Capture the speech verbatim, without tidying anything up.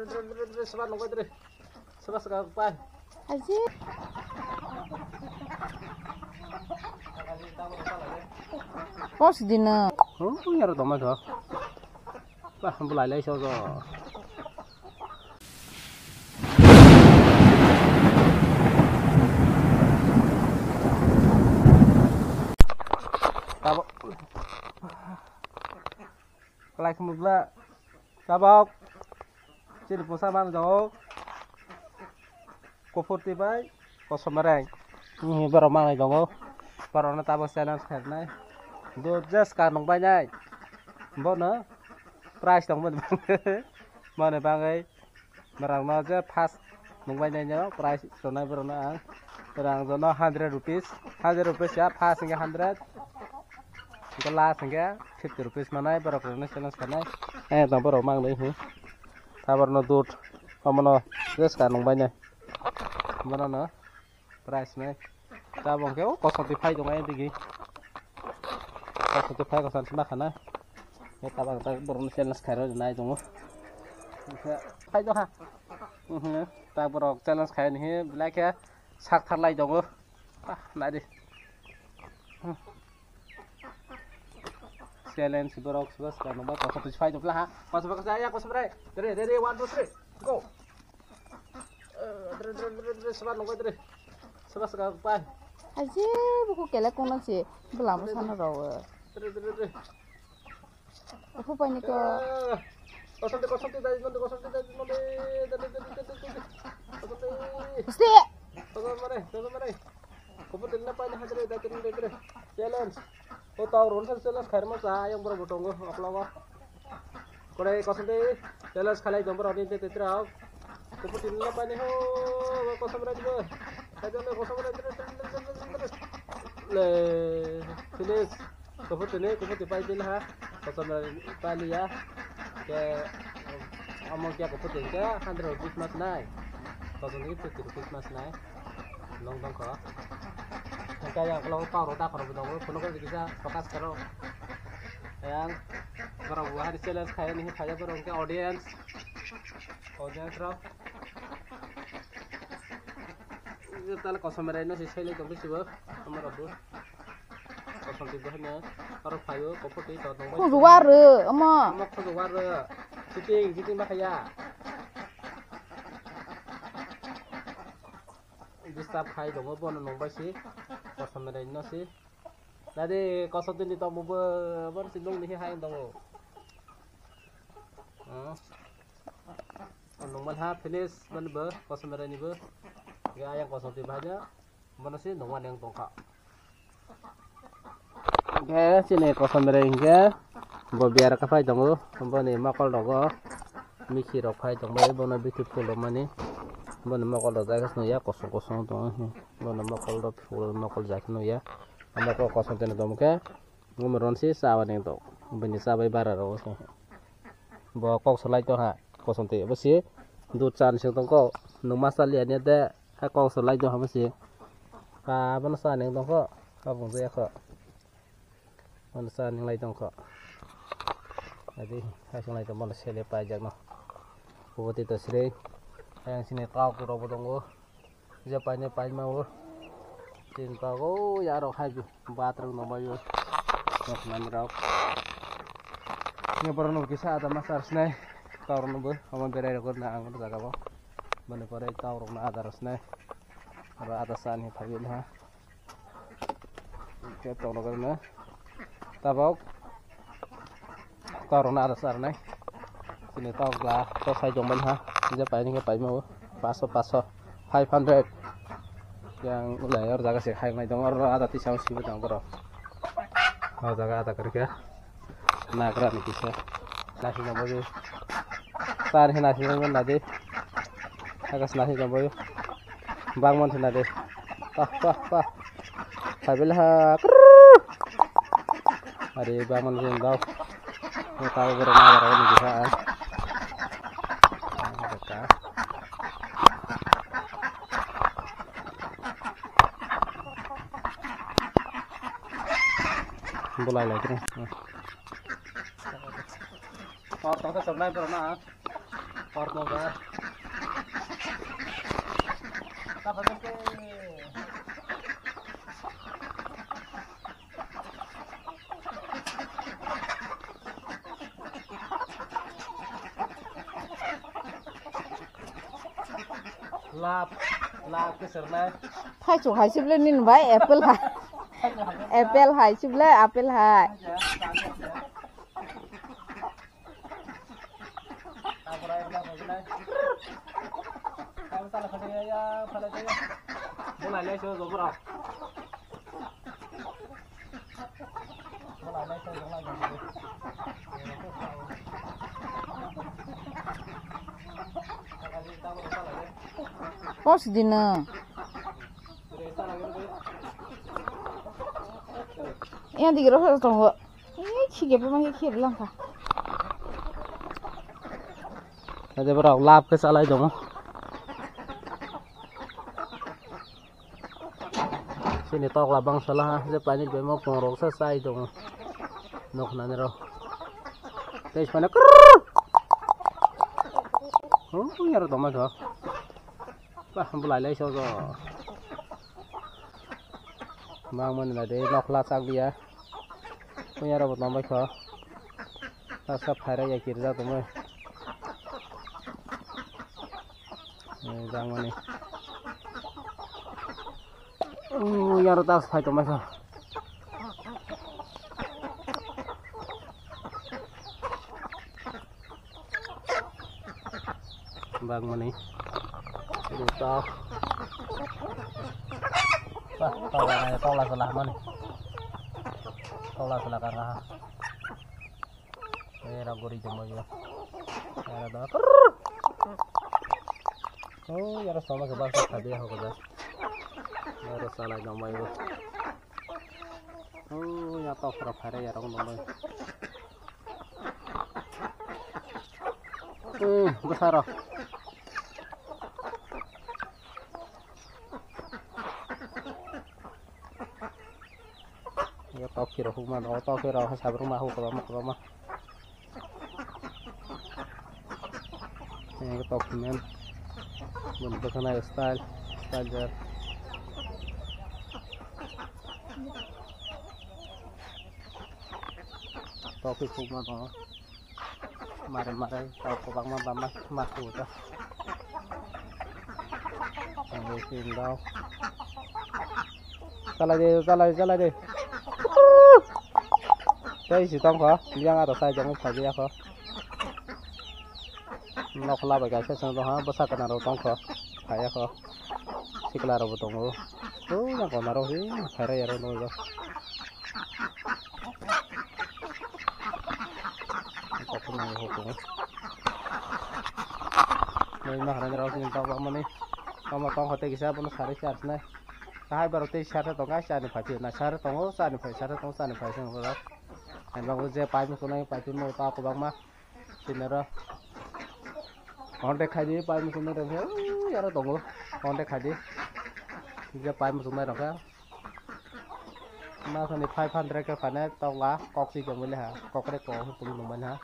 Seba nungbai dre. Seba sega pai. Aji. Kos dina. Oh, yaro doma jo. Bah, bulai lai so jo. Tabo. Kalai khumubla. Tabok. Chini posa mang jago. Kufur twi bai kosom reng. Borok mangai tongo. Borokno tabok challenge khairnai. Do just ka nung bainai. Bono prize tong mani bagwi. Mani bagwi. Borokno je first nung bainai no prize tonai borokno ang. Borok ang jono hundred rupees. Hundred rupees ya first hwnkhe hundred. Hwnkhe last hwnkhe fifty rupees manai borok rokno challenge khainai. Ayang tong borok mang nai hwn. Taborno dut omono dress ka nung bainai. Bonono price nai. Tabok hwnkhe o kosom twi phai tongo ayang digi. Kosom twi phai kosom twi ma khanai. Tabok borokno challenge khairok nai tongo. Hwnkhe phai tongkha. Hwnkhe ta borok challenge khai ni hwn belai khe sak thar lai tongo. Ah, nai di. Challenge borok sibas ka nungba kosom twi phai tongpla ha. Kosom kosom ya kosom rai. Ready, ready, one, two, three, go. Sibas ka pai. Aji buku kele kono si belamo sana rawo. Ready, ready. Aku panik ke. Kosom twi, kosom twi, dai, kosom twi, dai, dai, dai, dai, dai, dai, kosom twi. Gusti. Kosom mare, kosom mare. Kopo tinna paina hadre da tinna dre. Challenge. O tau ron sal challenge khairma sa yang bro botongo oklogo. Kore kosom de challenge khalai dom bro ni te tetra. Kopo tinna paina ho kosom ra dibo. Khaidon kosom ra dibo. Le finish. Kopo tini kopo ti pai din ha. Kosom ra pailiya. Ke amo kya kopo tin ke hundred rupees mas nai. Kosom ni fifty rupees mas nai. Long dong ko. Hingke yang ulo pao rok dakhor bo tongo, phunukgo kisa focus karo. Yang borok bo hari challenge khai ni phaiya borok hingke audience. Audience rok. Tala kosom berai no se selai tong bisi bo. Amar bo. Kosom ti bo hanya. Aro phaio, kopo ti to tong. Khujwar, omo. Omo khujwar. Shooting, shooting ba khaya. Disturb khai tongo, bono nungbai si, kosom ni no si. Nadi kosom tini tongbo bo, bono si nung ni hai tongo. Hmm. Nungman ha finish man bo, kosom ni bo. Ya, yang kosom ti baja, bono si nungman yang tongkha. Hingke chini kosom berai hingke bo biya rok phai tongo, boni mokol rogo mikhi rok phai tongbai, bono beautiful rwmani, boni mokol rok jagis nungya kosong kosong tongo, bono mokol rok phul mokol jagis nungya, mokol kosom tini tongkhe, omo ronsi cha bai nang tok, bini cha bai bara rogo. Bo kok salai tongha, kosom twi bo si dud chan sing tongkho, nungma chaliya ni de, hai kok salai tongha bo si. Ka bono cha ning tongkho, kabung jaya kho. Bono cha ning lai tongkho. Adi, hai sung lai tong bono sele paijak no. Kubo twi to srei, ayang sini kok rok bo tongo. Je paine paima o. Tin pago ya rok hai bi bathroom no bayo. Nok nani rok. Ni borok no kisa ada masar sinai. Tor no bo ama berai rok na ang jaga bo. Bani pore tor rok na ada rok sinai. Aro ada sani phabi na. Ke tor rok na. Tabok. Tor rok na ada sar nai. Sini tor gla to sai jong ban ha. Je pai ni ke pai mo. Paso paso. Five hundred. Yang ulai or jaga se hai nai dong or ada ti sang si dong bro. O jaga ada kar ke. Na kra ni kisa. Na si jong bo. Sar he na si jong na de. Aga si na si jong bo. Bangman sina de. Pah, pah, pah. Sabil ha. Krrrr. Ari bangman sin dau. Ni tau boro na boro ni ha. Bulai lai kene. Oh, tong ta sabnai boro na. Porno ba. Lap, lap ke sernai. Thaichuk hai sible nin bai apple hai. Apple hai sible apple hai. Pos dina. Yang dikira tongo. Ini chige pun masih kiri langka. Tadi berau lap ke salai dong. Sini tok labang salah je pani bemo pongrok sa sai dong. Nok nani ro. Tei sana krrrr. Oh, yaro toma kho. Bah, bulai lai so so. Bang mani na de nok la chak dia. Punya rok bo tong bai kho. Tasa phaira ya kirja tongmai. Ni jang mani. Oh, yaro tas phai tongmai kho. Bang mani. Ini tok. Wah, tola na, tola salah mani. Tola salah kang ha. Eh, ragori jombo ya. Era da. Oh, yara sama ke bang sa dia ho ko da. Yara salah jombo ya. Oh, ya tok pro phare ya rong dong. Hmm, besar. Ya tok kiro hukma, tok kiro ha sabruma hukma, hukma. Ini tok men. Mun bekana style, style jar. Tok hukma to. Mare mare, tok kobangma bama, ma kuta. Ini sindau. Chalai de, chalai, chalai de. Tei si tongkho, yang aro sai jangwi phaiya kho. Nokla bai kaisa chwng tongkha, bwsa kwna rok tongkho, phaiya kho. Sikla rok bo tongo. O yang kona rok hi, phaira ya rok nokjak. Kothoma ni hukumu. Nai ma harani rok ni tong mani. Tongma tongkho tei kisa bono sari si arsnai. Kahai borok tei sara tongo, chani phai phio na sara tongo, chani phai sara tongo, chani phai sara tongo. Hai bango je pai muchunai pai phio no ta kwbangma sinaro. Contact khai di pai muchunai rok phio yaro tongo. Contact khai di. Je pai muchunai rok phio. Masani five hundred ke phane tokla kok si jomoi le ha. Kokre ko hukumi nungmani ha.